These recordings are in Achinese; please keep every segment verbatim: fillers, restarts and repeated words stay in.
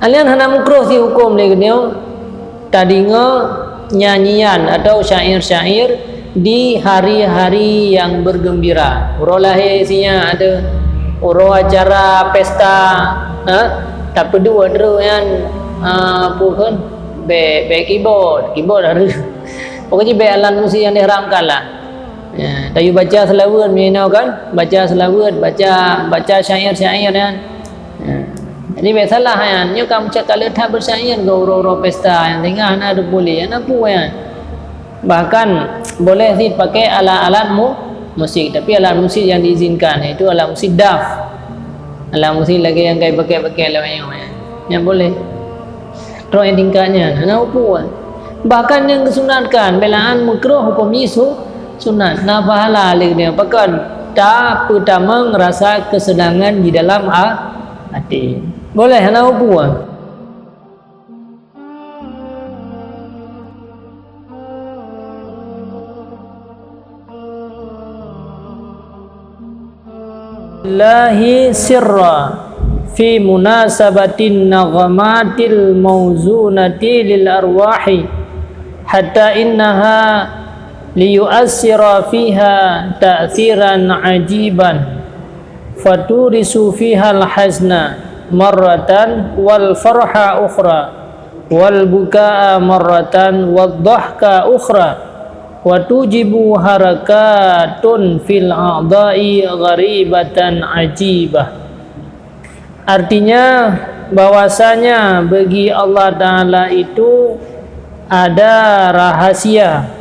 Alèh nyan hana mukroh si hukôm lé geutanyoe tadeungoe nyanyian atau syair-syair di hari-hari yang bergembira. Uroe lahé si nyan ada, uroe acara pesta, ha? Tapeuduek droe nyan, ha, peue kheun? Bèk, bèk keyboard, keyboard hareuh. Pokoknya bèk alat musik yang diharamkan lah. Ya, tayue baca seulaweuet meunyoe kan, baca seulaweuet, baca, baca syair-syair nyan. Ya. Jadi bèk salah nyan. Nyoe ka meucakap le that beusyair keu uroe-uroe pesta nyang singoh hana teupuléh, hana peue nyan. Bahkan boleh cit pakai alat-alat mu-, musik, tapi alat musik yang diizinkan, yaitu alat musik daf. Alat musik lagèe nyang ka jipakai-pakai lé nyoe nyan. Nyan boleh. Trok nyang tingkat nyan, hana peue. Bahkan nyang geusunatkan, bèk lé nyan mukroh, hukôm jih su-, sunat. Na pahala lé geutanyoe. Pakon? Tapeutamong rasa keuseunangan di dalam a-, até. Boleh, hana peue. Lillahi sirra fi munasabatin naghamatil mauzunati lil arwahi, hatta innaha liyu'assira fiha ta'siran ajiban, faturisu fihal hazna marratan wal farha ukhra, wal buka'a marratan wad dhahka ukhra, wa tujibu harakatun fil a'dha'i gharibatan ajibah. Artinya, bahwasanya bagi Allah Ta'ala itu ada rahasia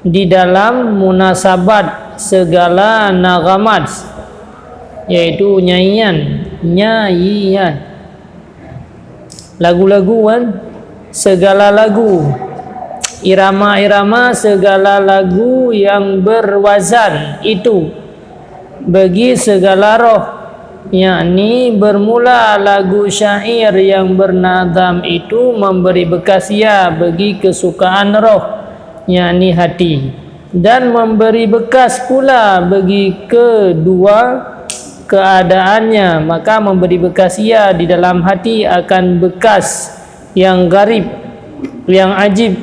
di dalam munasabat segala naghamat, yaitu nyanyian, nyanyian. Lagu-lagu kan, segala lagu, irama-irama segala lagu yang berwazan itu bagi segala roh, yakni bermula lagu syair yang bernadam itu memberi bekas ia bagi kesukaan roh, yakni hati, dan memberi bekas pula bagi kedua keadaannya, maka memberi bekas ia di dalam hati akan bekas yang gharib, yang ajib.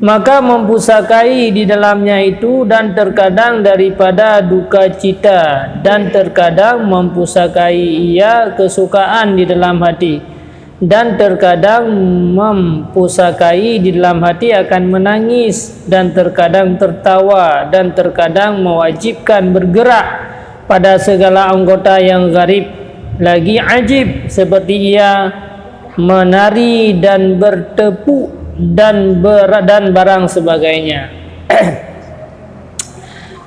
Maka mempusakai di dalamnya itu dan terkadang daripada duka cita, dan terkadang mempusakai ia kesukaan di dalam hati, dan terkadang mempusakai di dalam hati akan menangis, dan terkadang tertawa, dan terkadang mewajibkan bergerak pada segala anggota yang gharib, lagi ajib seperti ia menari dan bertepuk dan ber-, dan barang sebagainya.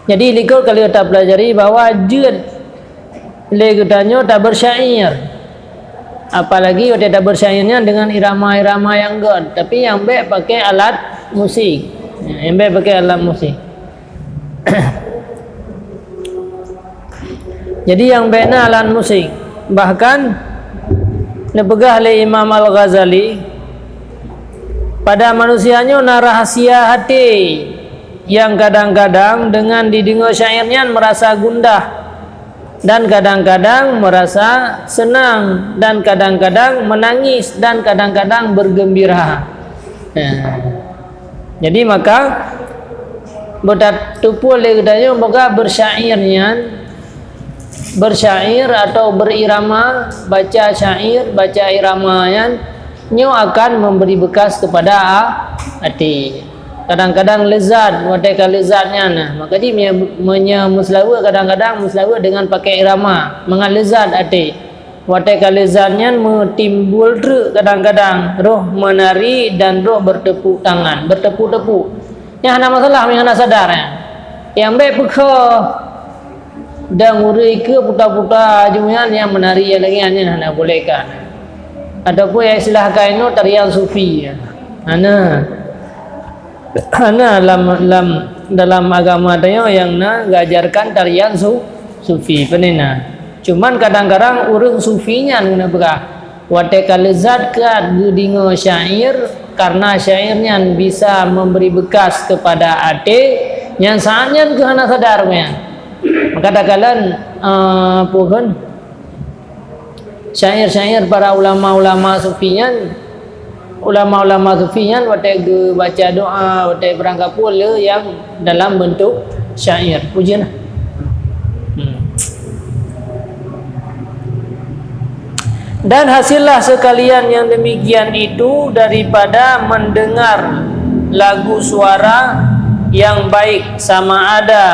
Jadi, likot ka lheueh tapelajari bahwa jeuet lé geutanyoe tabeusyair. Apalagi watèe tabeusyair nyan dengan irama-irama nyang göt, tapi nyang bèk pakai alat musik. Nyang bèk pakai alat musik. Jadi nyang bèk na alat musik. Bahkan neupeugah lé Imam Al-Ghazali, pada manusia nyoe na rahasia até nyang kadang-kadang dengan dideungoe syair nyan meurasa gundah, dan kadang-kadang meurasa seunang, dan kadang-kadang meunangis, dan kadang-kadang bergembira. Nah, jadi maka, beutateupeue lé geutanyoe bahwa beusyair nyan, beusyair atau berirama, baca syair, baca irama nyan, nyoe akan memberi bekas kepada a-, até. Kadang-kadang leuzat, watèe ka leuzat nyan, nah, maka jih meunyoe, meunyoe meuseulaweuet, kadang-kadang meuseulaweuet dengan pakai irama, mangat leuzat até. Watèe ka leuzat nyan meutimbul treuk kadang-kadang, roh meunari dan roh bertepuk tangan, bertepuk-tepuk. Nyan hana masalah, meunyoe hana sadar nyan. Nyang bèk peukhoh dan ureueng keue puta-puta aju nyan nyang meunari lagèe nyan hana boleh kan. Ataupun nyang istilah kainoe tarian sufi. Hana. Hana lam, lam, dalam agama tanyoe nyang na geuajarkan tarian su-, sufi, pane na. Cuman kadang-kadang ureueng sufi nyan geuneuk peugah, watèe ka leuzat keu geudeungoe syair, karena syair nyan bisa memberi bekas kepada até, nyan saat nyan keuh hana sadar nyan. Maka takalon, eh, peue kheun, syair-syair para ulama-ulama sufi nyan, ulama-ulama sufi nyan watèe geubaca doa, watèe beurangkapeue le nyang dalam bentuk syair. Ujeuen lah. Hmm. Dan hasillah sekalian yang demikian itu daripada mendengar lagu suara yang baik, sama ada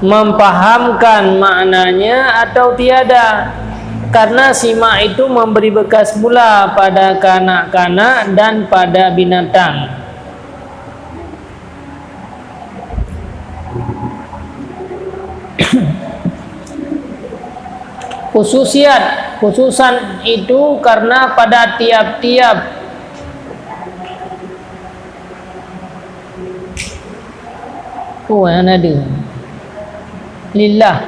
mempahamkan maknanya atau tiada, karena simak itu memberi bekas pula pada kanak-kanak dan pada binatang. Khususiat, khususan itu karena pada tiap-tiap Oh, yang ada. Lillah.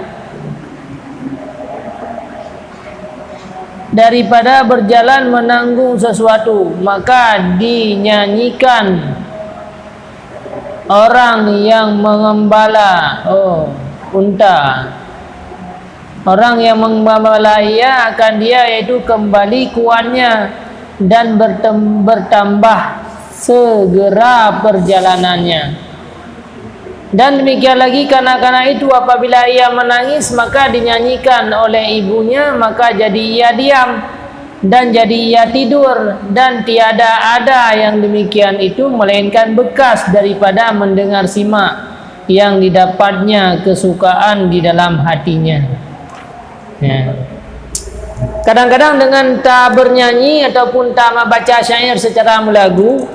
Daripada berjalan menanggung sesuatu, maka dinyanyikan orang yang mengembala, oh, unta. Orang yang mengembala ia akan dia, yaitu kembali kuatnya dan bertem-, bertambah segera perjalanannya. Dan demikian lagi kanak-kanak itu, apabila ia menangis, maka dinyanyikan oleh ibunya, maka jadi ia diam dan jadi ia tidur, dan tiada ada yang demikian itu melainkan bekas daripada mendengar simak yang didapatnya kesukaan di dalam hatinya. Ya. Kadang-kadang dengan ta bernyanyi ataupun ta membaca syair secara meulagu,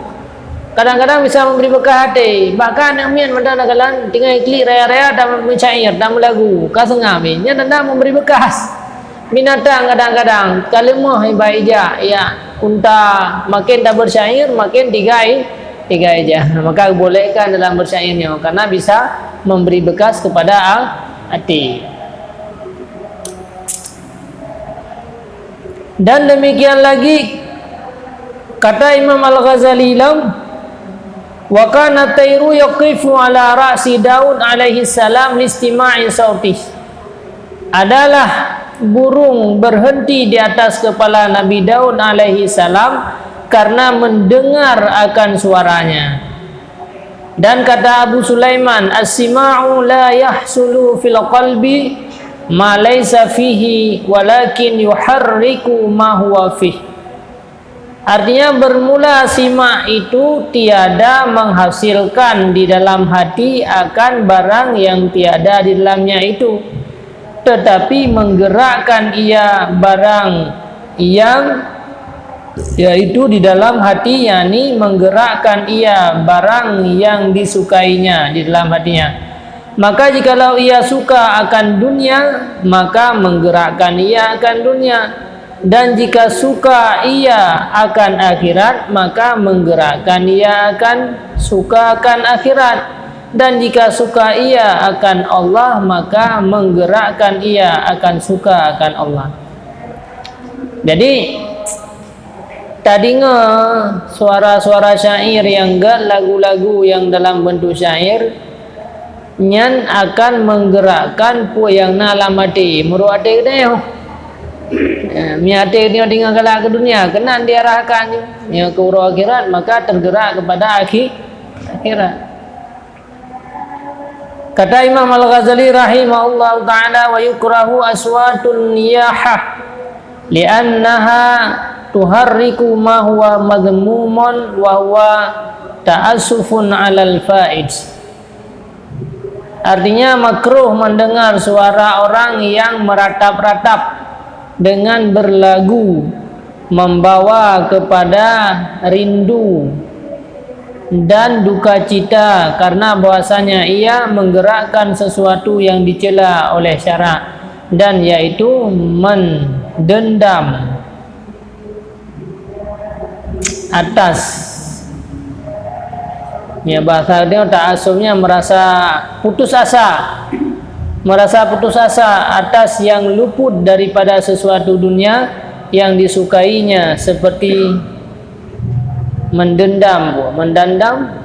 kadang-kadang bisa memberi beukah até. Bahkan aneuk miet mantong na kalon tinggai klik raya-raya ta meusyair, ta meulagu, ka seungab, nyan tanda memberi bekas. Binatang kadang-kadang ka leumoh iba ijak, ya, unta makin ta beusyair, makin tinggai, tinggai ijak. Maka bolehkan dalam beusyair nyoe, karena bisa memberi bekas kepada a-, até. Dan demikian lagi kata Imam Al-Ghazali lam, "Wa kana tairu yaqifu ala ra'si Daud alaihi salam listima'i sautih." Adalah burung berhenti di atas kepala Nabi Daud alaihi salam karena mendengar akan suaranya. Dan kata Abu Sulaiman, "As-sima'u la yahsulu fil qalbi ma laisa fihi, walakin yuharriku ma huwa fih." Artinya, bermula simak itu tiada menghasilkan di dalam hati akan barang yang tiada di dalamnya itu, tetapi menggerakkan ia barang yang, yaitu di dalam hati, yakni menggerakkan ia barang yang disukainya di dalam hatinya. Maka jikalau ia suka akan dunia, maka menggerakkan ia akan dunia. Dan jika suka ia akan akhirat, maka menggerakkan ia akan suka akan akhirat. Dan jika suka ia akan Allah, maka menggerakkan ia akan suka akan Allah. Jadi, tadeungoe suara-suara syair nyang gèt, lagu-lagu nyang dalam bentuk syair, nyan akan menggerakkan peue nyang na lam até. Meurok até geutanyoe, eh, meunyo até geutanyoe tinggai galak keu dunia, keunan diarahkan. Meunyo keu uroe akhirat, maka tergerak kepada akhi-, akhirat. Kata Imam Al-Ghazali rahimahullahu ta'ala, "Wa yukrahu aswatun niyaha, li'annaha tuharriku ma huwa madhmumun wa huwa ta'assufun 'alal fa'id." Artinya, makruh mendengar suara orang yang meratap-ratap dengan berlagu, membawa kepada rindu dan duka cita, karena bahwasanya ia menggerakkan sesuatu yang dicela oleh syarak, dan yaitu mendendam atas. Ya, bahasa dia ta'assufnya merasa putus asa. Merasa putus asa atas yang luput daripada sesuatu dunia yang disukainya, seperti mendendam, mendendam,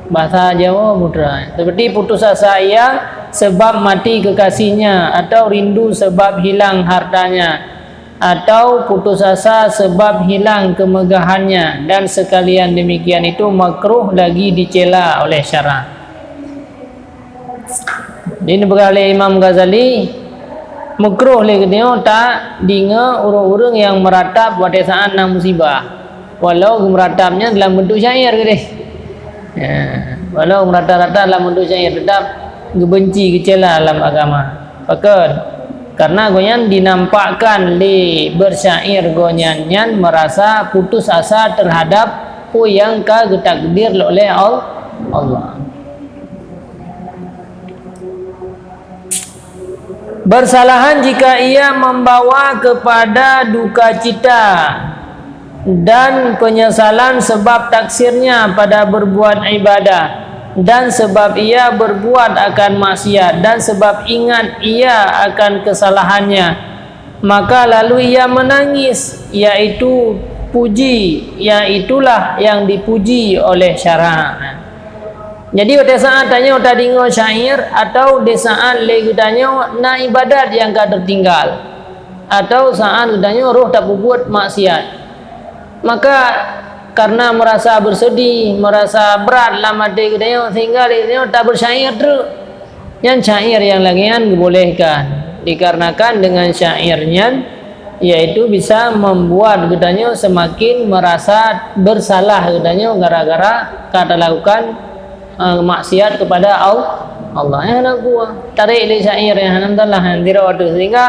Bahasa Jawa putra. Seperti putus asa ia sebab mati kekasihnya, atau rindu sebab hilang hartanya, atau putus asa sebab hilang kemegahannya, dan sekalian demikian itu makruh lagi dicela oleh syarak. Jadi, neupeugah lé Imam Ghazali, makruh lé geutanyoe tadeungoe ureuëng-ureuëng nyang meuratap watée saát na musibah. Walau geumeuratap nyan dalam beuntuk syair keudeh. Ya, walau meuratap-ratap dalam beuntuk syair, teutap geubenci, geucela lam agama. Pakon? Karena gobnyan dinampakkan lé beusyair gobnyan nyan meurasa putus asa terhadap peue nyang ka geutakdir oleh Al-, Allah. Bersalahan jika ia membawa kepada duka cita dan penyesalan sebab taksirnya pada berbuat ibadah, dan sebab ia berbuat akan maksiat, dan sebab ingat ia akan kesalahannya, maka lalu ia menangis, yaitu puji, yang itulah yang dipuji oleh syarak. Jadi, watée saát tanyoe tadeungoe syair, atau di saát lé geutanyoe na ibadat nyang ka teutinggai, atau saát geutanyoe roh tapeubuet maksiat, maka karena merasa bersedih, merasa berat lam até geutanyoe, sehingga lé geutanyoe tabeusyair treuk. Nyan syair nyang lagée nyan geubolehkan, dikarenakan dengan syair nyan, yaitu bisa membuat geutanyoe semakin merasa bersalah geutanyoe gara-gara ka talakukan, eh, maksiat kepada Al-, Allah. Nyang hana geupeue. Tarek lé syair nyang hana meusalah nyang sidroe tu, sehingga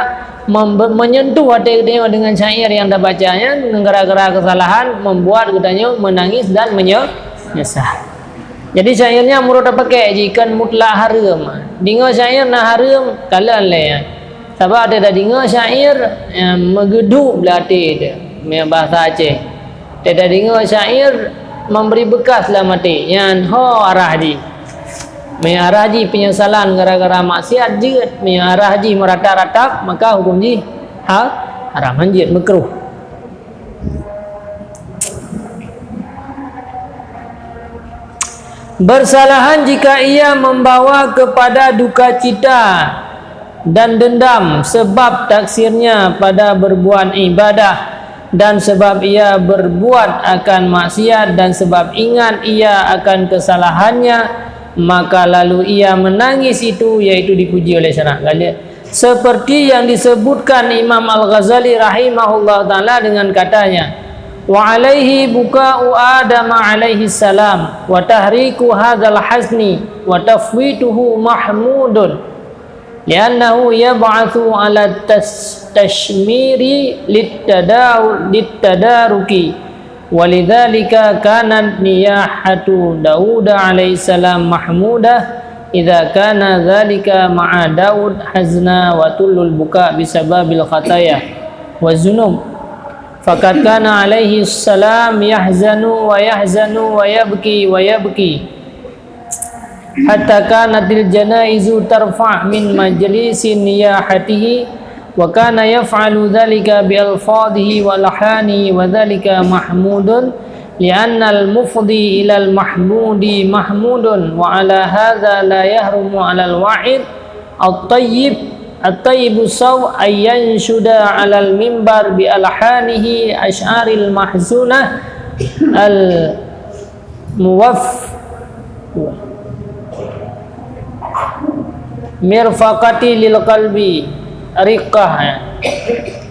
mem-, menyentuh até geutanyoe dengan syair nyang tabaca nyan, gara-gara kesalahan membuat geutanyoe menangis dan menye-, menyesal. Jadi, syair nyan meunurot tapakék jih kon mutlak hareuem. Deungoe syair na hareuem, kalon lé nyan. Sabab watée tadeungoe syair, eh, meugeuduek blah até teuh, meunyoe bahasa Aceh. Watée tadeungoe syair memberi bekas lam até, nyan ho arah jih. Meunyoe arah jih penyesalan gara-gara maksiat, jeuet. Meunyoe arah jih meuratap-ratap, maka huköm jih ha-, haram, hanjeuet, makruh. Bersalahan jika ia membawa kepada duka cita dan dendam sebab taksirnya pada berbuat ibadah, dan sebab ia berbuat akan maksiat, dan sebab ingat ia akan kesalahannya, maka lalu ia menangis itu, yaitu dipuji oleh syarak. Seperti yang disebutkan Imam Al-Ghazali rahimahullah taala dengan katanya, "Wa alaihi buka'u Adam alaihi salam, wa tahriku hadzal hazni, wa tafwituhu mahmudun, li'annahu yab'atsu ala tas-, tashmiri littadau-, littadaruki." Walidzalika kanat niyahatu Daud alaihissalam mahmudah, idza kana dzalika ma'a Daud hazna wa tulul buka bisababil khataya wa zunub. Faqad kana alaihi salam yahzanu wa yahzanu wa yabki wa yabki. Hatta kanatil janaizu tarfa' min majlisi niyahatihi, wa kana yaf'alu dzalika bi alfadhihi wa alhanihi, wa dzalika mahmudun, li'annal mufdi ilal mahmudi mahmudun, wa ala hadza la yahrumu alal wa'id at-tayyib, at-tayyibu saw an yanshuda alal mimbar bi alhanihi asy'aril mahzunah al muwaf-, mirfaqati lil qalbi, riqqah, ya.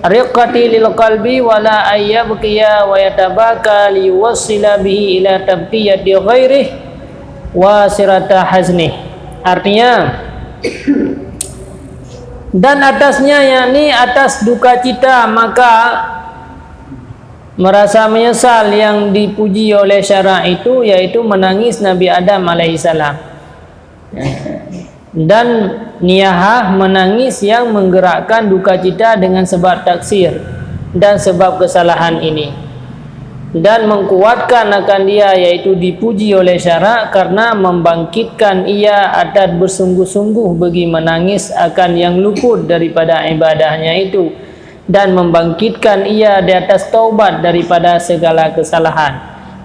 Riqqati lil qalbi, wala ayyabkiya wa yatabaka liyuwassila bihi ila tabkiyati ghairih wa sirata hazni. Artinya, dan atasnya, yakni atas duka cita, maka merasa menyesal yang dipuji oleh syarak itu, yaitu menangis Nabi Adam alaihissalam. Dan niyahah, menangis yang menggerakkan duka cita dengan sebab taksir dan sebab kesalahan ini. Dan mengkuatkan akan dia, yaitu dipuji oleh syarak karena membangkitkan ia atas bersungguh-sungguh bagi menangis akan yang luput daripada ibadahnya itu, dan membangkitkan ia di atas taubat daripada segala kesalahan.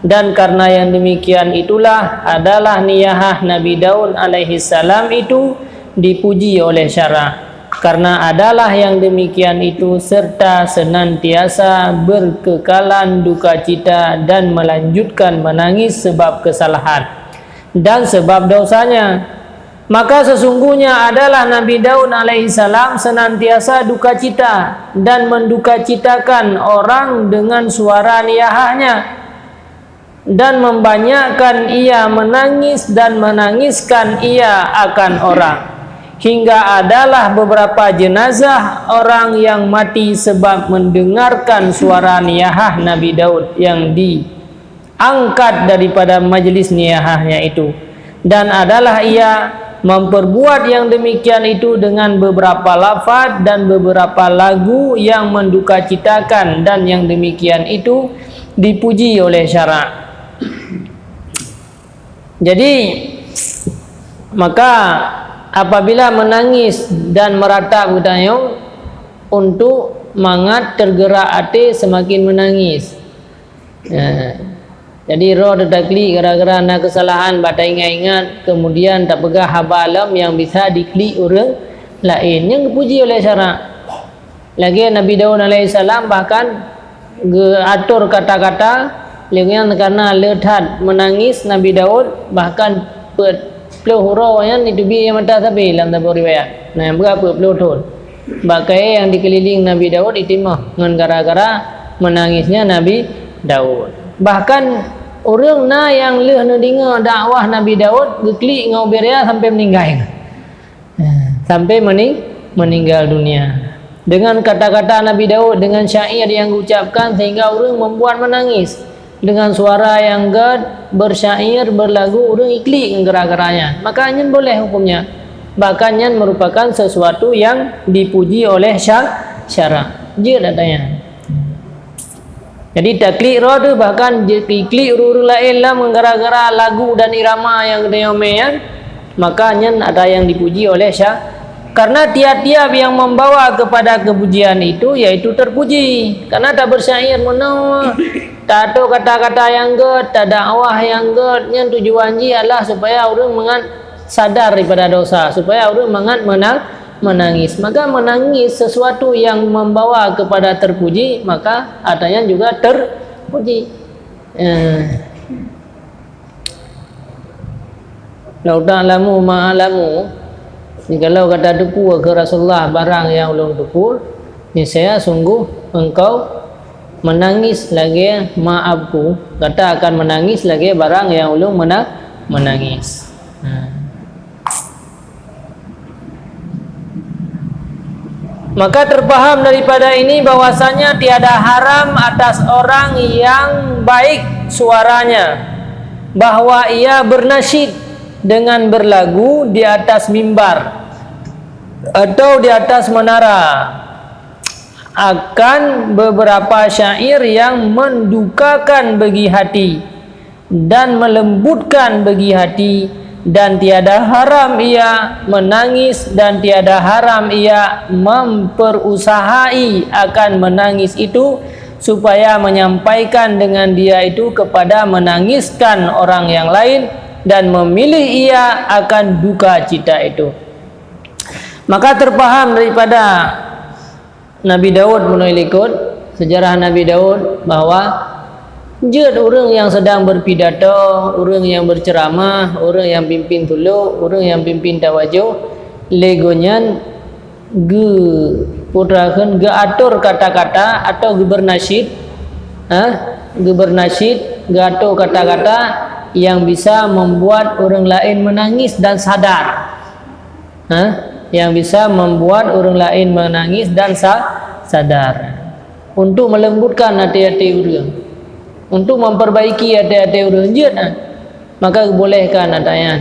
Dan karena yang demikian itulah adalah niyahah Nabi Daud alaihissalam itu dipuji oleh syara. Karena adalah yang demikian itu serta senantiasa berkekalan duka cita dan melanjutkan menangis sebab kesalahan dan sebab dosanya. Maka sesungguhnya adalah Nabi Daud alaihissalam senantiasa duka cita dan mendukacitakan orang dengan suara niyahahnya, dan membanyakkan ia menangis dan menangiskan ia akan orang, hingga adalah beberapa jenazah orang yang mati sebab mendengarkan suara niyahah Nabi Daud yang di angkat daripada majlis niyahahnya itu, dan adalah ia memperbuat yang demikian itu dengan beberapa lafaz dan beberapa lagu yang mendukacitakan, dan yang demikian itu dipuji oleh syarak. Jadi, maka apabila menangis dan meratap geutanyoe untuk mangat tergerak até semakin menangis. Ya. Jadi roh teutaklik gara-gara na kesalahan bak taingat-ingat, kemudian tapeugah haba lom nyang bisa diklik ureuëng laén, nyang geupuji oleh syarak. Lagée Nabi Daud alaihissalam bahkan geuatur kata-kata, lagée nyan karena le that menangis Nabi Daud, bahkan peuet ploh uroe nyan jiteubiet mata sabe lam saboh riwayat. Nah, nyang beurapa ploh thon. Bak kayée nyang dikeulileng Nabi Daud itimah ngon gara-gara menangisnya Nabi Daud. Bahkan ureuëng na nyang lheueh neudeungoe dakwah Nabi Daud geuklik ngon ubé raya sampai meuninggai. Sampai meuning-, meninggal dunia. Dengan kata-kata Nabi Daud, dengan syair yang diucapkan sehingga ureuëng membuat menangis. Dengan suara yang gét, bersyair, berlagu, ureuëng iklik ngon gara-gara nyan. Maka nyan boleh hukumnya. Bahkan nyan merupakan sesuatu yang dipuji oleh sya-, syarak. Jeuet ata nyan. Jadi taklik roh tu bahkan jiklik ureuëng laén lam gara-gara lagu dan irama nyang geutanyoe mé nyan, maka nyan ada yang dipuji oleh sya-, karena tiap-tiap yang membawa kepada kepujian itu yaitu terpuji. Karena tabersyair meunoe, tato kata-kata nyang gét, tadakwah nyang gét, nyan tujuan jih adalah supaya ureuëng mangat sadar daripada dosa, supaya ureuëng mangat meunang-, menangis. Maka menangis sesuatu yang membawa kepada terpuji, maka ata nyan juga terpuji. Eh. Lau ta'lamu ma a'lamu, jikalau gata teupeu, kheun Rasulullah, barang nyang ulôn teupeu, niscaya sungguh engkau menangis lagée ma abku, gata akan menangis lagée barang nyang ulôn mena-, menangis. Nah. Maka terpaham daripada ini bahwasanya tiada haram atas orang yang baik suaranya bahwa ia bernasyid dengan berlagu di atas mimbar atau di atas menara akan beberapa syair yang mendukakan bagi hati dan melembutkan bagi hati, dan tiada haram ia menangis, dan tiada haram ia memperusahai akan menangis itu, supaya menyampaikan dengan dia itu kepada menangiskan orang yang lain, dan memilih ia akan duka cita itu. Maka terpaham daripada Nabi Daud meunurot likot, sejarah Nabi Daud, bahwa jeuet ureuëng nyang sedang berpidato, ureuëng nyang berceramah, ureuëng nyang pimpin tulok, ureuëng nyang pimpin tawajoh, lé gobnyan geuputrakan, geuatur kata-kata atau geubernasyid, ha? Geubernasyid, geuatur kata-kata yang bisa membuat ureuëng laén menangis dan sadar. Ha? Yang bisa membuat ureuëng laén menangis dan sa-, sadar. Untuk melembutkan até-até ureuëng. Untuk memperbaiki até-até ureuëng jeuet, ha? Maka geubolehkan ata nyan.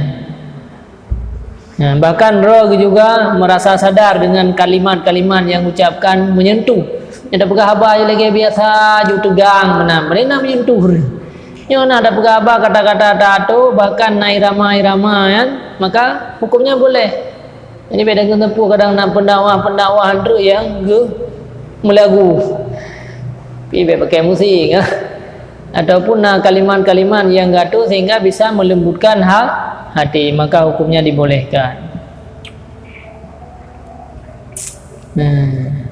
Nah, bahkan roh juga merasa sadar dengan kalimat-kalimat yang ucapkan menyentuh. Nyang tapeugah haba lagée biasa ju teugang meunan, meunan menyentuh. Nyoe na tapeugah haba kata-kata tato, bahkan na irama-irama nyan, maka hukumnya boleh. Jadi beda dengan tempuh kadang na pendakwah-pendakwah tu yang ge meulagu. Tapi beda pakai musik, ha. Ataupun na kalimat-kalimat nyang geuatô sehingga bisa melembutkan ha-, hati, maka hukumnya dibolehkan. Hmm.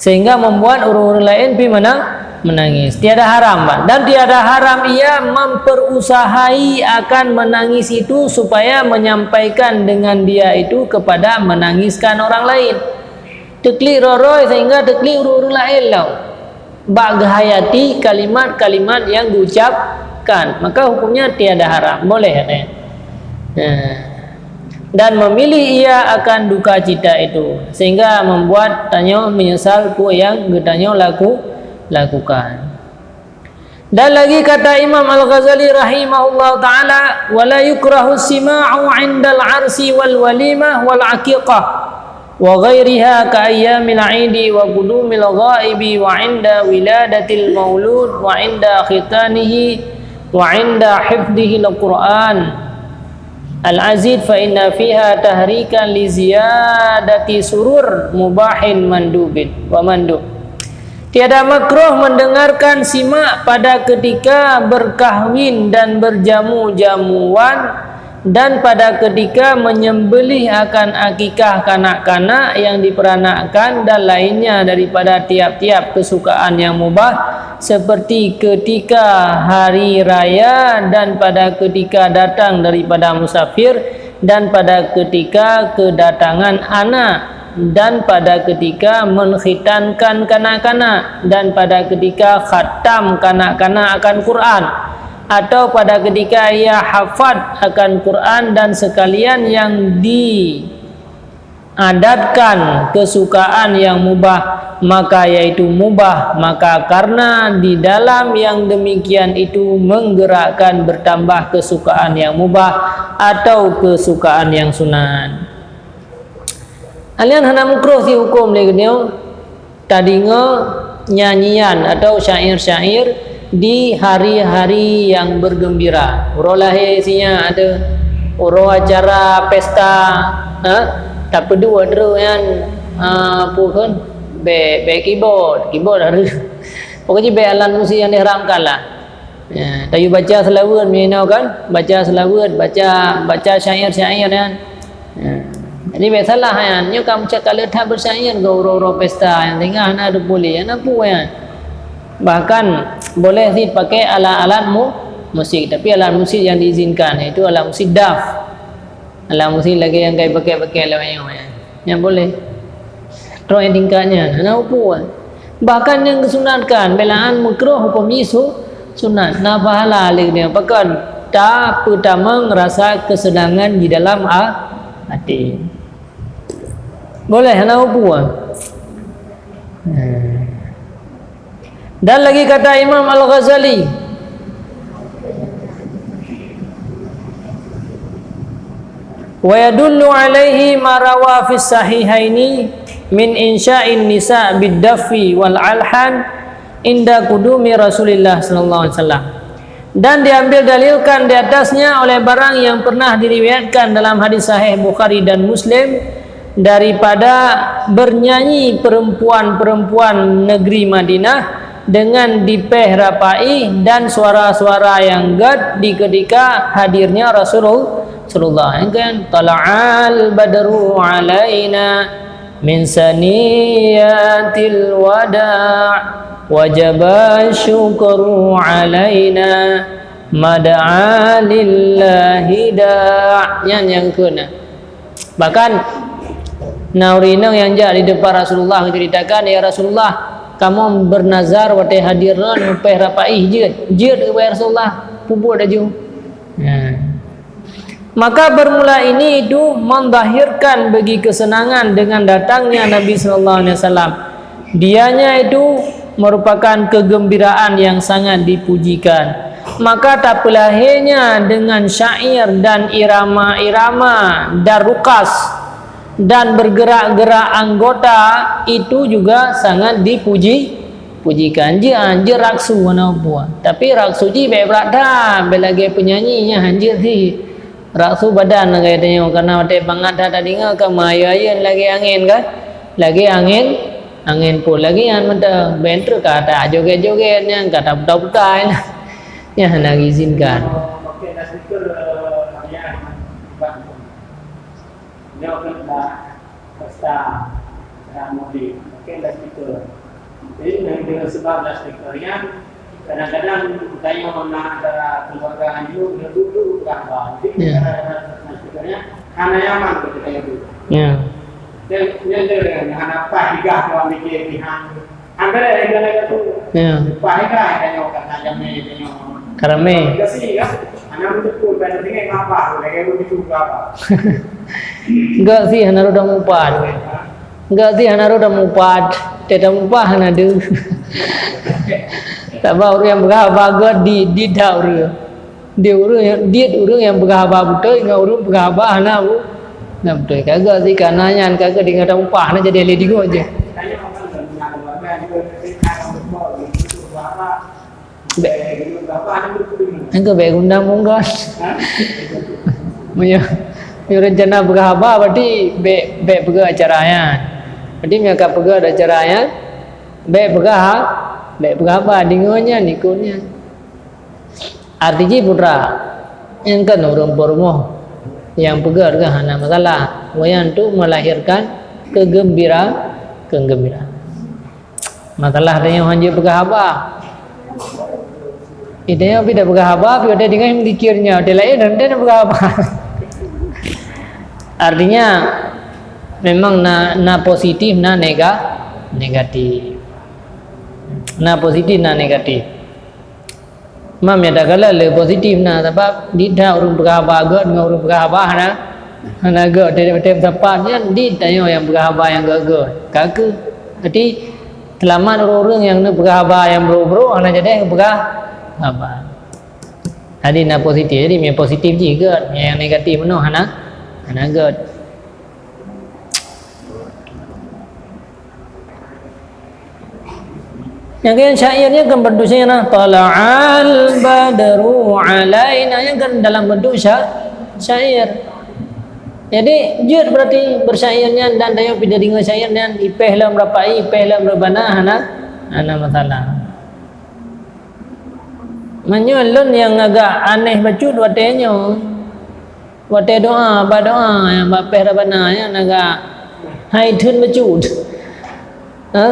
Sehingga membuat ureuëng-ureuëng laén pih mena-, menangis. Tiada haram, Pak. Dan tiada haram ia memperusahai akan menangis itu supaya menyampaikan dengan dia itu kepada menangiskan orang lain. Teuklik rot-rot sehingga teuklik ureuëng-ureuëng laén lom. Bak geuhayati kalimat-kalimat yang diucapkan, maka hukumnya tiada haram, boleh, ya. Nah. Dan memilih ia akan duka cita itu, sehingga membuat tanyoe menyesal peue nyang geutanyoe laku-, lakukan. Dan lagi kata Imam Al-Ghazali rahimahullahu taala, "Wa la yukrahu sima'u 'indal 'arsi wal walimah wal 'aqiqah wa ghairiha ka ayyamil 'idi wa qudumil ghaibi wa 'inda wiladatil maulud wa 'inda khitanihi wa 'inda hifdhihil Qur'an." Al-Azid, "Fa inna fiha tahrikan li ziyadati surur mubahin mandubin wa mandub." Tiada makruh mendengarkan simak pada ketika berkahwin dan berjamu-jamuan, dan pada ketika menyembelih akan akikah kanak-kanak yang diperanakkan, dan lainnya daripada tiap-tiap kesukaan yang mubah, seperti ketika hari raya dan pada ketika datang daripada musafir dan pada ketika kedatangan anak dan pada ketika menkhitankan kanak-kanak dan pada ketika khatam kanak-kanak akan Quran atau pada ketika ia hafat akan Quran dan sekalian yang di adatkan kesukaan yang mubah, maka yaitu mubah, maka karena di dalam yang demikian itu menggerakkan bertambah kesukaan yang mubah atau kesukaan yang sunat. Alèh nyan hana mukroh si hukum lé geutanyoe. Tadeungoe nyanyian atau syair-syair di hari-hari yang bergembira. Uroe lahé si nyan ada, uroe acara pesta, ha? Tapeuduek droe nyan, ha, peue kheun? Bèk, bèk keyboard, keyboard hareuh. Pokoknya bèk alat musik yang diharamkan lah. Ya, tayue baca seulaweuet meunyoe kan, baca seulaweuet, baca, baca syair-syair nyan. Ya. Jadi bèk salah nyan, nyoe ka meucakap le that beusyair keu uroe-uroe pesta nyang tinggai hana teupuléh, hana peue nyan. Bahkan boleh cit pakai alat-alat mu-, musik, tapi alat musik yang diizinkan, yaitu alat musik daf. Alat musik lagèe nyang ka jipakai-pakai lé awak nyoe nyan. Nyan boleh. Trok nyang tingkat nyan, hana peue. Bahkan nyang geusunatkan, bèk lé nyan mukroh, huköm jih su-, sunat. Na pahala lé geutanyoe. Pakon? Tapeutamong rasa keuseunangan di dalam a-, até. Boleh, hana peue. Hmm. Dan lagi kata Imam Al-Ghazali, "Wa yadullu alaihi ma rawa fis sahihaini min insya'in nisa bid-daffi wal alhan inda qudumi Rasulillah sallallahu alaihi wasallam." Dan diambil dalilkan di atasnya oleh barang yang pernah diriwayatkan dalam hadis sahih Bukhari dan Muslim daripada bernyanyi perempuan-perempuan negeri Madinah dengan dipèh rapaih dan suara-suara yang gèt di ketika hadirnya Rasulul-, Rasulullah. Kan? "Tala'al badru alaina min saniyatil wada', wajaba syukru alaina, mad'a lillahi da'." Nyan nyang keunan. Bahkan, na ureueng inong nyang jak di teumpat Rasulullah geuceuritakan, "Ya Rasulullah, kamoe beunazar watèe hadir nyoe neupèh rapaih jeuet. Jeuet, wahai Rasulullah, peubuet laju." Nah. Maka bermula ini itu menzahirkan bagi kesenangan dengan datangnya Nabi sallallahu alaihi wasallam. Dianya itu merupakan kegembiraan yang sangat dipujikan. Maka tapeulahènya dengan syair dan irama-irama dan ruqas dan bergerak-gerak anggota itu juga sangat dipuji, pujikan. Jeuet, jeuet raksu hana peue. Tapi raksu jih bèk brat that, bèk lagèe penyanyi nyan, jeuet cit. Raksu badan lagèe tanyoe, karena watèe bangat that tadeungoe ka meuayôn-ayôn lagèe angén kan? Lagèe angén, Angén phôn lagèe nyan mantong, bèk trok ka tajogét-jogét nyan, ka taputa-puta nyan. Nyan hana geuizinkan. Nyoe kan pesta anak muda, mungkin dah speaker. Jadi, dengan, dengan sebab dah speaker nyan, kadang-kadang tanyoe na antara keluarga nyoe, dia dulu dah, bah. Jadi, Ya. kadang-kadang dah speaker nyan, hana nyaman keu tanyoe dulu. Ya. Dan, dan, dan, hana pas digah tuan mikir pihak. Angkara yang kena tu. Ya. Pahit lah, tengok kat tajam ni, tengok. Karame. Kasih, ya. Anak betul, pada tinggal apa, lagi begitu apa. Enggak sih, hana roda mupat. Enggak sih, hana roda mupat. Tidak mupat, hana deuh. Sabab ureueng nyang peugah haba gét di, di dak ureueng. Di ureueng nyang, di ureueng nyang peugah haba beutôi, ngon ureueng peugah haba hana bu-, hana beutôi. Ka gét sih, ka na nyan, ka gét tinggai tamupat, hana jadi lé digo je. Bèk. Engkau bèk gundang munggas. Meunyoe, meunyoe rencana peugah haba, berarti bèk, bèk peugah acara nyan. Berarti meunyoe ka peugah acara nyan, bèk peugah ha-, bèk peugah haba, deungö nyan, ikot nyan. Arti jih putra, nyan kan ureueng peurumoh nyang peugah hana masalah. Nyan untuk melahirkan kegembira-, kegembiraan. Masalah tanyoe hanjeuet peugah haba. Ih, tanyoe pih tapeugah haba, pih watèe tinggai meuzikir nyoe, watèe laén hana peugah haba. Artinya, memang na, na positif, na nega-, negatif. Na positif, na negatif. Mam nyata kala le positif na, sabab di that ureueng peugah haba gét ngon ureueng peugah haba hana, hana gét. Watèe, watèe meusapat nyan di tanyoe nyang peugah haba nyang gét-gét. Ka keuh, berarti seulamat ureueng-ureueng nyang neuk peugah haba nyang brok-brok, hana jadi peugah haba. Jadi na positif, jadi nyang positif jih gét, nyang negatif meunoe hana, hana gét. Nyang keu syair nyan kan bantu syair nah, "Tala'al badru alaina," nyan kan dalam bentuk sya-, syair. Jadi, jeuet berarti beusyair nyan dan tanyoe pih tadeungö syair nyan, ipèh lom rapai, ipèh lom reubana, hana, hana masalah. Meunyoe lôn nyang agak aneh bacut watèe nyoe. Watèe doa, bak doa, nyang bak pèh rabana, nyan agak hai theun bacut. Ha?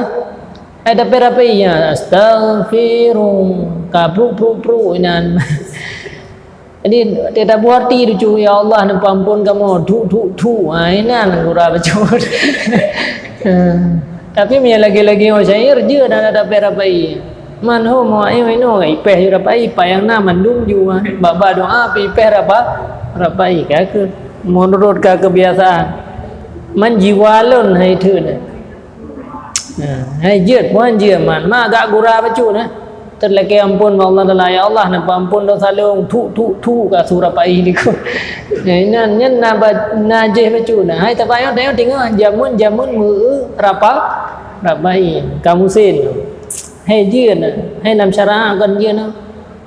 Hai tapèh rapai, ya, astaghfiru, ka pru, pru, pru, inan. Jadi, watèe taboh até tuju, "Ya Allah, neupeuampôn kamoe, thu, thu, thu." Ha, inan gura bacut. Ha. Tapi meunyoe lagèe-lagèe nyoe syair, jeuet hana tapèh rapai. Man hom, inoe, inoe, ipèh ju rapai, payah na mandum ju, ah. Bak-bak doa pih ipèh rapa-, rapai, ka keuh. Meunurot ka keubiasaan. Man jiwa lôn hai theun. Nah, hai jeuet, puan jeuet man. Ma agak gura bacut, nah. Teulakèe ampôn bak Allah Taala, "Ya Allah, neupeuampôn dosa lôn." Thu, thu, thu, ka su rapai likot. Nah, inan, nyan na ba-, na jih bacut, nah. Hai tabayang, tayang teungoh jameun, jameun meu rapa-, rapai. Ka musém. Hai jeuet na, hai lam syara' kon jeuet na.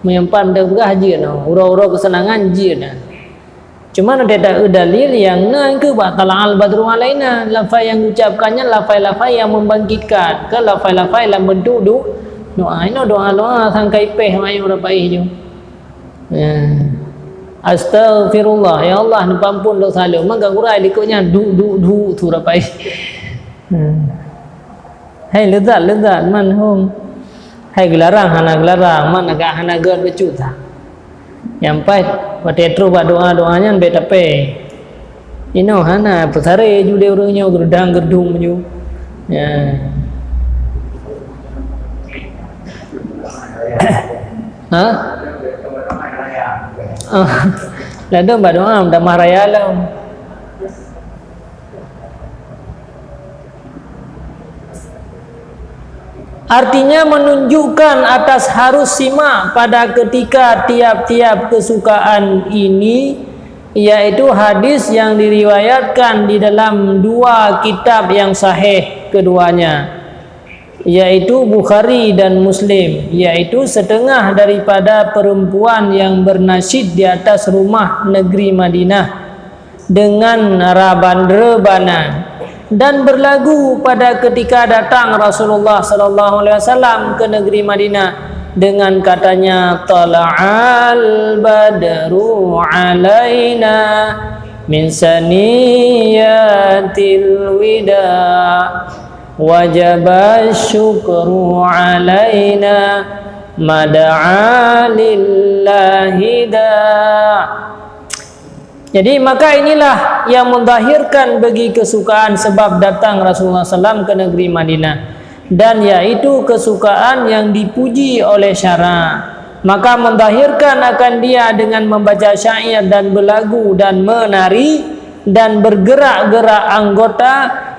Meunyoe pat meupeugah jeuet na, uroe-uroe keuseunangan jeuet na. Cuma na teutab dalil nyang na keuh bak tala'al badru alaina. Lafai nyang geucapkan nyan lafai-lafai nyang membangkitkan, kon lafai-lafai lam bentuk du-, doa. Inoe doa-doa sangkai pèh mayong rapai ju. Ya. Astaghfirullah, ya Allah, neupeuampôn dosa lôn. Maka gura likot nyan du, du, du, su rapai. Hmm. Hai leuzat-leuzat man hom. Hai geularang hana geularang, man agak hana gét bacut that. Nyang paih watèe troh bak doa-doa nyan bèk tapèh. Inoe hana peusaré ju lé ureueng nyoe geureudang-geureudong ju. Ya. Ha? Oh. Ladôm bak doa meutamah raya lom. Artinya menunjukkan atas harus simak pada ketika tiap-tiap kesukaan ini, yaitu hadis yang diriwayatkan di dalam dua kitab yang sahih keduanya, yaitu Bukhari dan Muslim, yaitu setengah daripada perempuan yang bernasyid di atas rumah negeri Madinah dengan raban-, rebana. Dan berlagu pada ketika datang Rasulullah sallallahu alaihi wasallam ke negeri Madinah dengan katanya, "Tala'al badru alaina min saniyatil wida, wajaba syukru alaina, mada'a lillahi da." Jadi, maka inilah yang menzahirkan bagi kesukaan sebab datang Rasulullah sallam ke negeri Madinah, dan yaitu kesukaan yang dipuji oleh syara. Maka menzahirkan akan dia dengan membaca syair dan berlagu dan menari dan bergerak-gerak anggota,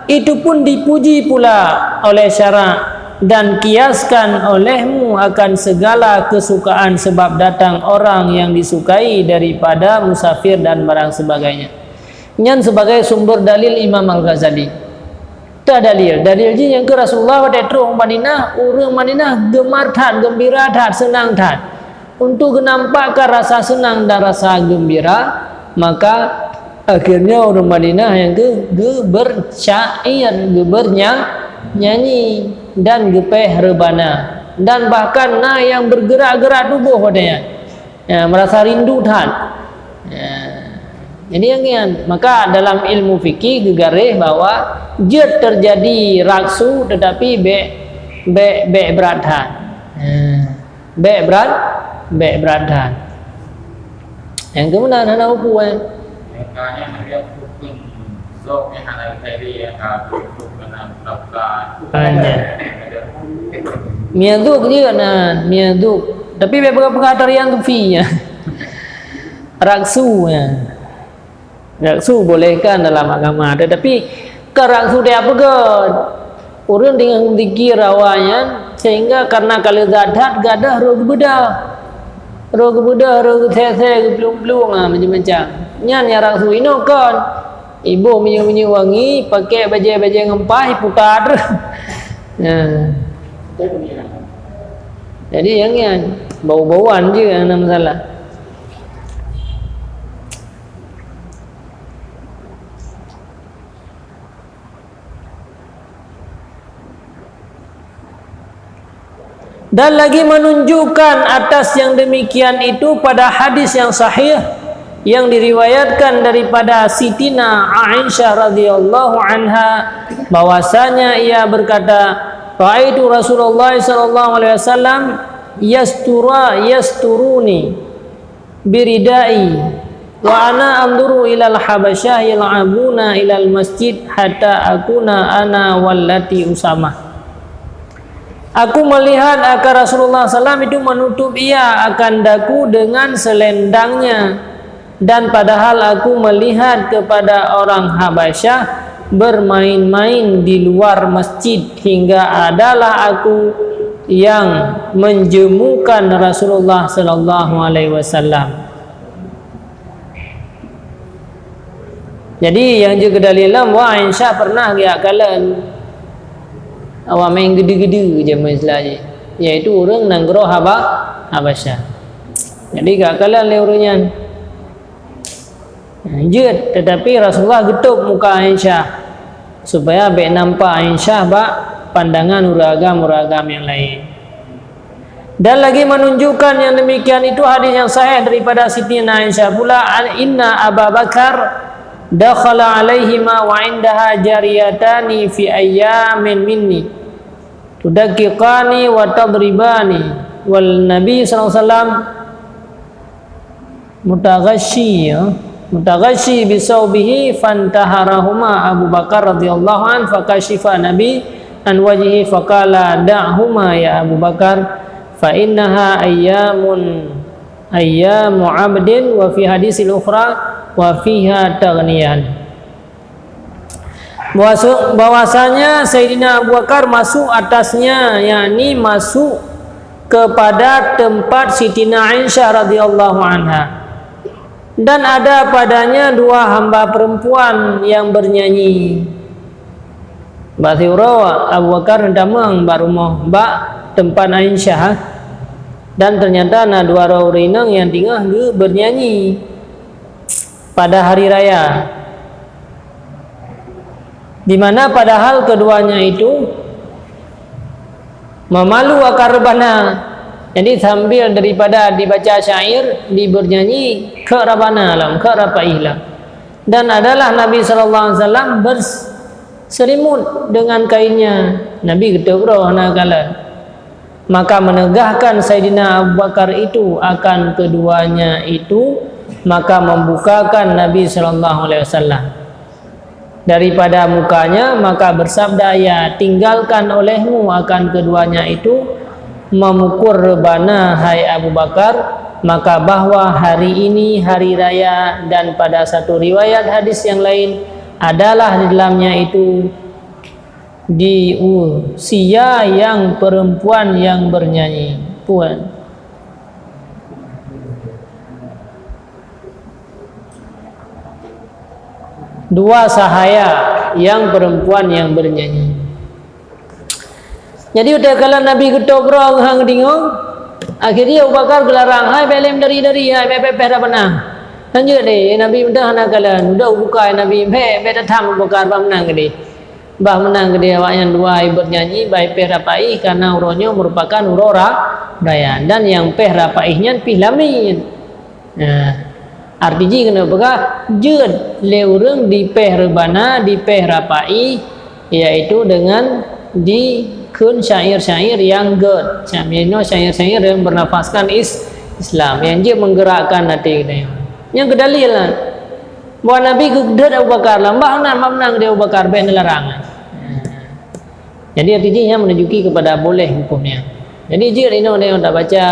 itu pun dipuji pula oleh syara. Dan kiaskan olehmu akan segala kesukaan sebab datang orang yang disukai daripada musafir dan barang sebagainya. Nyan sebagai sumber dalil Imam Al-Ghazali. Teuh dalil, dalil jih nyang keu Rasulullah watée troh u Madinah, ureuëng Madinah geumar that, geumbira that, seunang that. Untuk geunampakkan rasa seunang dan rasa geumbira, maka akhirnya ureuëng Madinah nyang geu-, geubersyair, geubernya-, nyanyi, dan geupéh reubana. Dan bahkan na nyang bergerak-gerak tuboh watée nyan. Ya, merasa rindu that. Ya. Jadi nyang nyan, maka dalam ilmu fikih geugaréh bahwa jeuet terjadi raksu tetapi bék, bék, bék brat that. Ya. Bék brat, bék brat that. Nyang keumeunang hana upu, eh. Makanya harian pun sok yang hana tadi yang ka tutup kena daftar. Hanya. Miazuk je na, miazuk. Tapi bék peugah-peugah tarian sufi ya. Raksu ya. Raksu boleh kan dalam agama, tetapi ka raksu dia peugah. Ureuëng dengan zikir awaknyan, sehingga karena ka leuzat that gadoh roh geubeudôh. Roh geubeudôh, roh geusé-sé, geuplueng-plueng, ha, macam-macam. Nyan nyang raksu inoe kon. Iboh minyeuk-minyeuk wangi, pakai bajée-bajée ngon paih, putar. Nah. Jadi nyang nyan, bau-bauan je nyang na masalah. Dan lagi menunjukkan atas yang demikian itu pada hadis yang sahih yang diriwayatkan daripada Sitina Aisyah radhiyallahu anha, bahwasanya ia berkata, "Ra'aitu Rasulullah sallallahu alaihi wasallam yastura, yasturuni." Biridai, wa ana anzuru ilal habasyah yal'abuna ilal masjid hatta akuna ana wallati Usamah. Aku melihat akan Rasulullah sallam itu menutup ia akan daku dengan selendangnya, dan padahal aku melihat kepada orang Habasyah bermain-main di luar masjid hingga adalah aku yang menjemukan Rasulullah sallallahu alaihi wasallam. Jadi nyang jeuet keu dalil lom, wah, Aisyah pernah geujak kalon awak meu'en geudu-geudu jameun Islam jih, yaitu ureuëng nanggroe Haba-, Habasyah. Jadi geujak kalon lé ureuëng nyan. Jeuet, tetapi Rasulullah geutôb muka Aisyah, supaya bék nampak Aisyah bak pandangan ureuëng agam-ureuëng agam nyang laén. Dan lagi menunjukkan yang demikian itu hadis yang sahih daripada Siti Aisyah pula, "Inna Aba Bakar dakhala alaihima wa indaha jariyatani fi ayyamin minni tudakkiqani wa tadribani, wal Nabi sallallahu alaihi wasallam mutaghasyi, ya, mutaghasyi bi saubihi, fantaharahuma Abu Bakar radhiyallahu anhu, fakasyifa Nabi an wajhi, faqala, "Da'huma ya Abu Bakar, fa innaha ayyamun, ayyamu abdin, wa fi hadisil ukhra, wa fiha taghniyan." Bahwasa-, bahwasanya Sayyidina Abu Bakar masuk atasnya, yakni masuk kepada tempat Sitina Aisyah radhiyallahu anha. Dan ada padanya dua hamba perempuan yang bernyanyi. Bak siuroe Abu Bakar tamong bak rumoh, bak tempat Aisyah, dan ternyata na dua droe ureuëng inong nyang teungoh geu-, bernyanyi pada hari raya. Di mana padahal keduanya itu memalu akan rebana. Jadi, sambil daripada dibaca syair, dibernyanyi, kheun rebana lom, kheun rapaih lom. Dan adalah Nabi sallallahu alaihi wasallam berselimut dengan kainnya. Nabi geutôb droe hana kalon. Maka menegahkan Saidina Abu Bakar itu akan keduanya itu, maka membukakan Nabi sallallahu alaihi wasallam daripada mukanya, maka bersabda ia, "Tinggalkan olehmu akan keduanya itu memukul rebana, hai Abu Bakar, maka bahwa hari ini hari raya, dan pada satu riwayat hadis yang lain adalah di dalamnya itu di usia yang perempuan yang bernyanyi." Puan. Dua sahaya yang perempuan yang bernyanyi. Jadi, udah kala Nabi geutôb droe hana deungoe, akhirnya Abu Bakar geularang, "Hai, bèk lé meudari-dari, hai, bèk, bèk pèh rebana." Lanjut deh, Nabi meudah hana kalon, udah buka Nabi, "Bèk, bèk tatham Abu Bakar, bah meunan keudéh." Bah meunan keudéh awaknyan dua bernyanyi, bah pèh rapaih, karena uroe nyoe merupakan uroe ra-, raya. Dan nyang pèh rapaih nyan pih lamiet. Nah, arti jih keuneuk peugah, jeuet lé ureueng dipèh rebana, dipèh rapaih, yaitu dengan dikheun syair-syair nyang gèt. Syair-syair nyang bernafaskan is-, Islam, nyang jeuet menggerakkan até geutanyoe. Nyang keudalil lah. Buet Nabi geudeuet Abu Bakar, lam bah meunan, bah meunan di Abu Bakar, bèk neularang. Jadi, arti jih nyan menunjuki kepada boleh hukum nyan. Jadi, jeuet inoe, inoe tabaca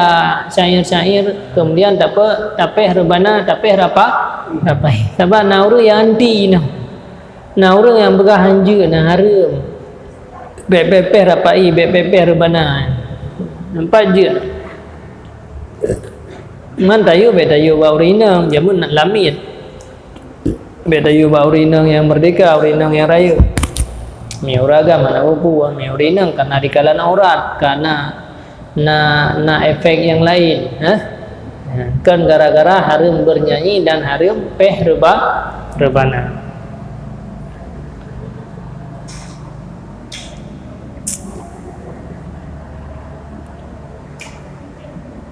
syair-syair, kemudian tape-, tapèh rebana, tapèh rapa-, rapaih. Sabab na ureueng nyang anti inoe. Na ureueng nyang peugah hanjeuet, na hareuem. Bèk pèh-pèh rapaih, bèk pèh-pèh rebana. Nampak jeuet? Man tayue, bèk tayue bak ureueng inong, jameun lamiet. Bèk tayue bak ureueng inong nyang meurdeka, ureueng inong nyang rayeuk. Mi ureueng agam hana peue-peue, mi ureueng inong ka na dikalon aurat, ka na, na, na efek nyang laén, ha? Kon gara-gara hareuem beurnyanyi dan hareuem pèh reuba-, reubana.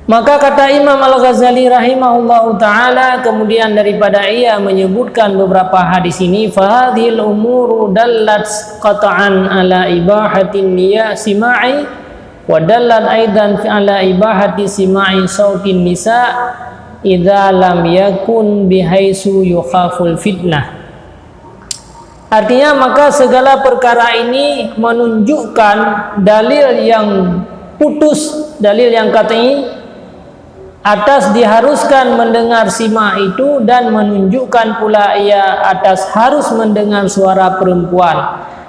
Maka kata Imam Al-Ghazali rahimahullahu ta'ala, kemudian daripada ia menyebutkan beberapa hadis ini, "Fahadhil umuru dallat qat'an ala ibahatin niya sima'i, wa dallat aidan ala ibahati sima'i sautin nisa idza lam yakun bihaitsu yukhaful fitnah." Artinya, maka segala perkara ini menunjukkan dalil yang putus, dalil yang qat'i atas diharuskan mendengar sima itu, dan menunjukkan pula ia atas harus mendengar suara perempuan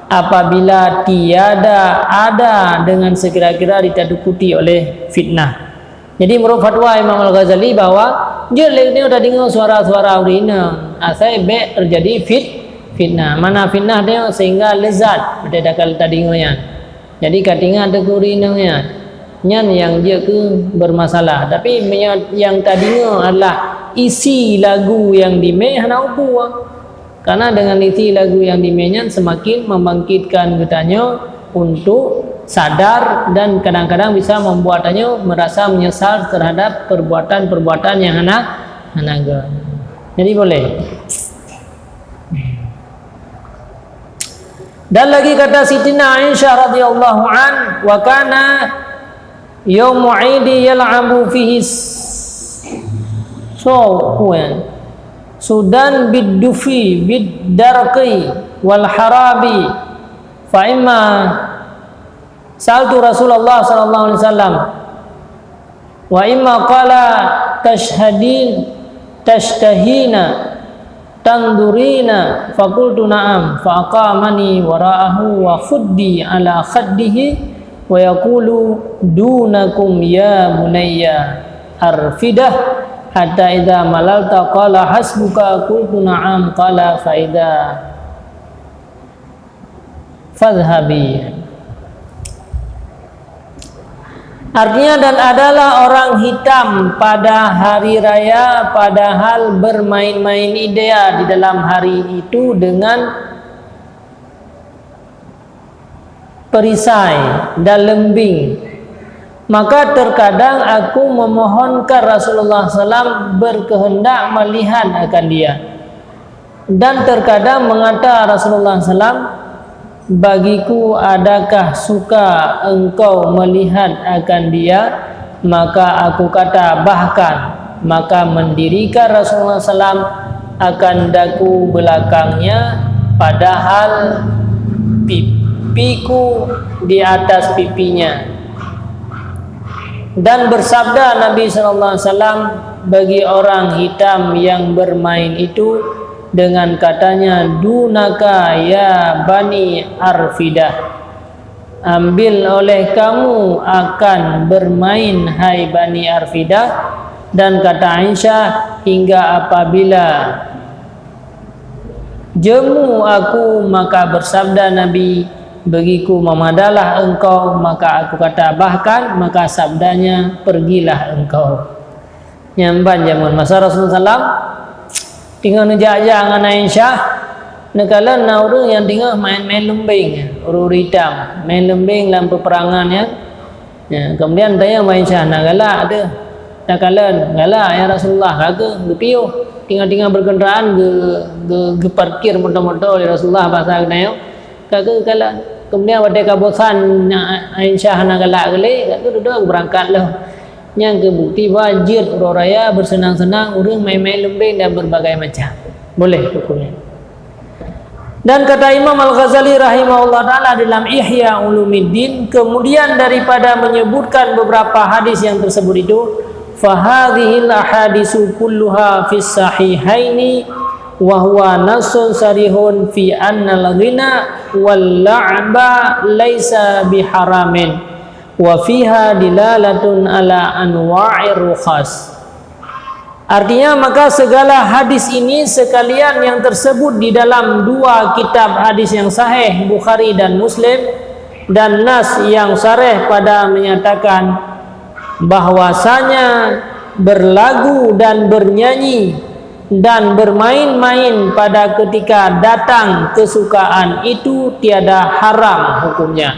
apabila tiada ada dengan sekira-kira ditakuti oleh fitnah. Jadi, menurut fatwa Imam Al-Ghazali bahwa jeuet lé nyoe tadeungoe suara-suara ureueng inong, asai bèk terjadi fit-, fitnah. Mana fitnah nyoe sehingga lezat, beutôi tadeungoe nyan. Jadi, ka teuingat teuh keu ureueng inong nyan. Nyan nyang jeuet keu bermasalah. Tapi, meunyoe nyang tadeungoe adalah isi lagu nyang dimé, hana peue-peue. Karena dengan isi lagu nyang dimé nyan semakin membangkitkan geutanyoe untuk sadar dan kadang-kadang bisa membuat tanyoe merasa menyesal terhadap perbuatan-perbuatan nyang hana, hana gèt. Jadi boleh. Dan lagi kata Siti Aisyah radhiyallahu an, "Wa kana yaumu 'idi yal'abu fihi s-, so, kuan, sudan bid dufi, bid darqi, wal harabi, fa imma sa'altu Rasulullah sallallahu alaihi wasallam, wa imma qala tashhadin, tashtahina, tanzurina, faqultu na'am, fa aqamani wara'ahu wa khuddi ala khaddihi wa yaqulu, 'Dunakum ya bunayya arfidah, hatta idza malalta qala hasbuka, qultu na'am, qala fa idza fadhhabi.'" Artinya, dan adalah orang hitam pada hari raya, padahal bermain-main idéa di dalam hari itu dengan perisai dan leumbing. Maka terkadang aku memohonkan Rasulullah saw berkehendak melihat akan dia. Dan terkadang mengata Rasulullah saw, "Bagiku, adakah suka engkau melihat akan dia?" Maka aku kata, "Bahkan." Maka mendirikan Rasulullah saw akan daku belakangnya, padahal pipiku di atas pipinya. Dan bersabda Nabi saw bagi orang hitam yang bermain itu dengan katanya, "Dunaka ya Bani Arfidah, ambil oleh kamu akan bermain, hai Bani Arfidah." Dan kata Aisyah, "Hingga apabila jemu aku?" Maka bersabda Nabi, "Bagiku, memadalah engkau." Maka aku kata, "Bahkan." Maka sabdanya, "Pergilah engkau." Nyan ban jameun masa Rasulullah saw teungoh neujak-jak ngon Aisyah, neukalon na ureuëng nyang teungoh main-main leumbeng, ureuëng-ureuëng hitam, main leumbeng lam peuperangan nyan. Ya, kemudian tanyong bak Aisyah, "Na galak teuh?" "Takalon." "Galak, ya Rasulullah." Ka geupiôh, teungoh-teungoh berkendaraan geu-, geu-, geuparkir moto-moto lé Rasulullah bak saát geutanyoe. Ka geukalon. Kemudian watée ka bosan Aisyah hana galak lé, ka geududoe geubeurangkat lom. Nyang keu bukti bahwa jeuet uroe raya beuseunang-seunang, ureuëng main-main leumbeng dan berbagai macam. Boleh hukumnya. Dan kata Imam Al-Ghazali rahimahullah taala dalam Ihya Ulumuddin, kemudian daripada menyebutkan beberapa hadis yang tersebut itu, "Fahadhil ahadisu kulluha fis sahihaini wa huwa nassun sarihun fi annal ghina wal la'ba laisa biharamin, wa fiha dilalatun ala anwa'ir rukhas." Artinya, maka segala hadis ini sekalian yang tersebut di dalam dua kitab hadis yang sahih, Bukhari dan Muslim, dan nas yang sareh pada menyatakan bahwasanya berlagu dan bernyanyi dan bermain-main pada ketika datang kesukaan itu tiada haram hukumnya.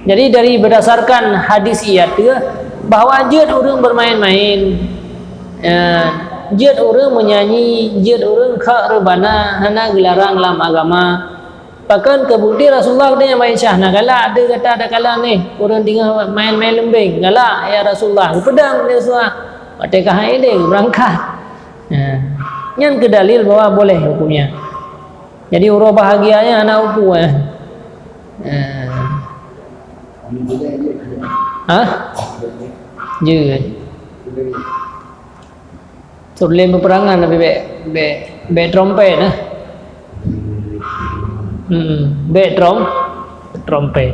Jadi, dari berdasarkan hadis iat teuh bahwa jeuet ureuëng bermain-main, eh, jeuet ureuëng menyanyi, jeuet ureuëng khak reubana hana geularang lam agama. Pakon keu bukti Rasulullah geutanyoe bak Aisyah, "Na galak teuh gata takalon nyoe, ureuëng teungoh main-main leumbeng?" "Galak, ya Rasulullah." Geupeudong lé Rasulullah. Watée ka han idéh geubeurangkat. Nah, nyan keu dalil bahwa boleh hukumnya. Jadi, uroe bahagia nyan hana upu, eh. Eh. Hah? Jeuet. Turlén peuperangan, tapi bék, bék, bék trompet nah. Hmm, bék trom-, trompet.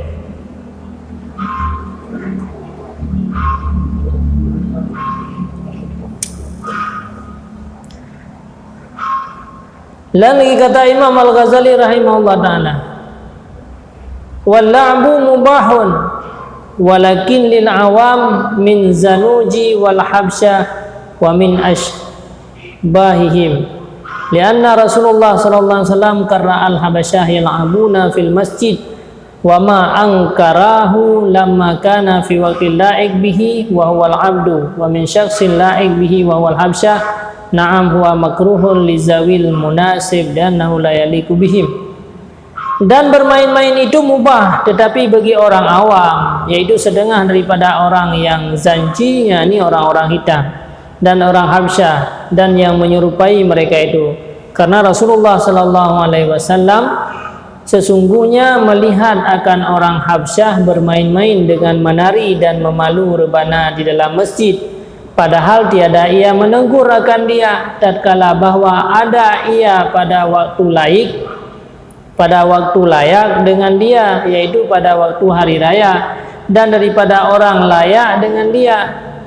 Laén lagi kata Imam Al-Ghazali rahimahullah taala, "Wal la'bu mubahun, walakin lil awam min zanuji wal habsya wa min asybahihim. Lianna Rasulullah sallallahu alaihi wasallam qarra al habasyah yal'abuna fil masjid." Wa ma angkarahu lamma kana fi waqtil la'iq bihi wa huwal abdu, wa min syakhsil la'iq bihi wa huwal habsyah, na'am huwa makruhun li zawil munasib li'annahu la yaliqu bihim. Dan bermain-main itu mubah, tetapi bagi orang awam, yaitu setengah daripada orang yang zanci, yakni orang-orang hitam, dan orang Habsyah, dan yang menyerupai mereka itu. Karena Rasulullah sallallahu alaihi wasallam sesungguhnya melihat akan orang Habsyah bermain-main dengan menari dan memalu rebana di dalam masjid, padahal tiada ia menegur akan dia, tatkala bahwa ada ia pada waktu laik, pada waktu layak dengan dia, yaitu pada waktu hari raya, dan daripada orang layak dengan dia,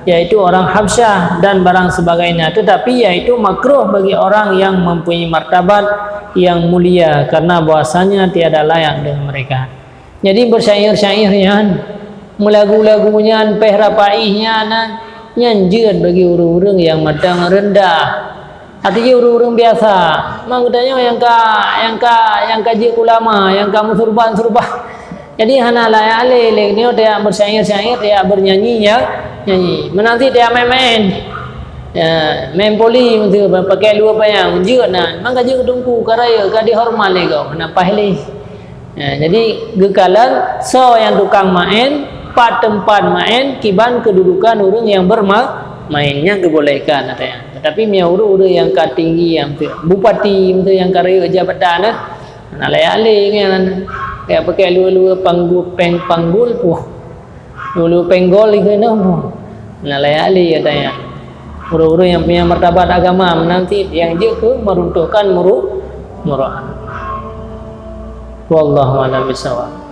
yaitu orang Habsyah dan barang sebagainya, tetapi yaitu makruh bagi orang yang mempunyai martabat yang mulia, karena bahwasanya tiada layak dengan mereka. Jadi, bersyair-syair nyan, meulagu-lagu nyan, péh rapaih nyan, nyan jeuet bagi ureuëng-ureuëng nyang mantong reundah. Hati jih ureuëng-ureuëng biasa. Mang geutanyoe nyang ka, nyang ka, nyang ka jeuet ulama, nyang ka meusurban-surban. Jadi hana layak lé, lé nyoe tajak beusyair-syair, tajak beunyanyi, ya, nyanyi. Meunan cit tajak maén-maén. Ya, maén voli, beutôi, pakai luweue panyang, jeuet na. Memang ka jeuet keu teungku, ka rayeuk, ka dihoreumat lé gob, hana paih lé. Ya, jadi geukalon soe nyang tukang maén, pat teumpat maén, kiban keududukan ureuëng nyang beurma-, maén, nyan geubolehkan, katanya. Tetapi meunyoe ureuëng-ureuëng nyang ka tinggi, nyang beutôi, bupati, beutôi, nyang ka rayeuk jabatan, nah, hana layak lé nyan. Tajak pakai luweue-luweue panggul, péng panggul, puh. Luweue-luweue péng gol dikeue nyoe, puh. Hana layak lé, katanya. Ureuëng-ureuëng nyang punya martabat agama, meunan cit nyang jeuet keu meuruntuhkan muru-, muruah. Wallahu a'lam bishawab.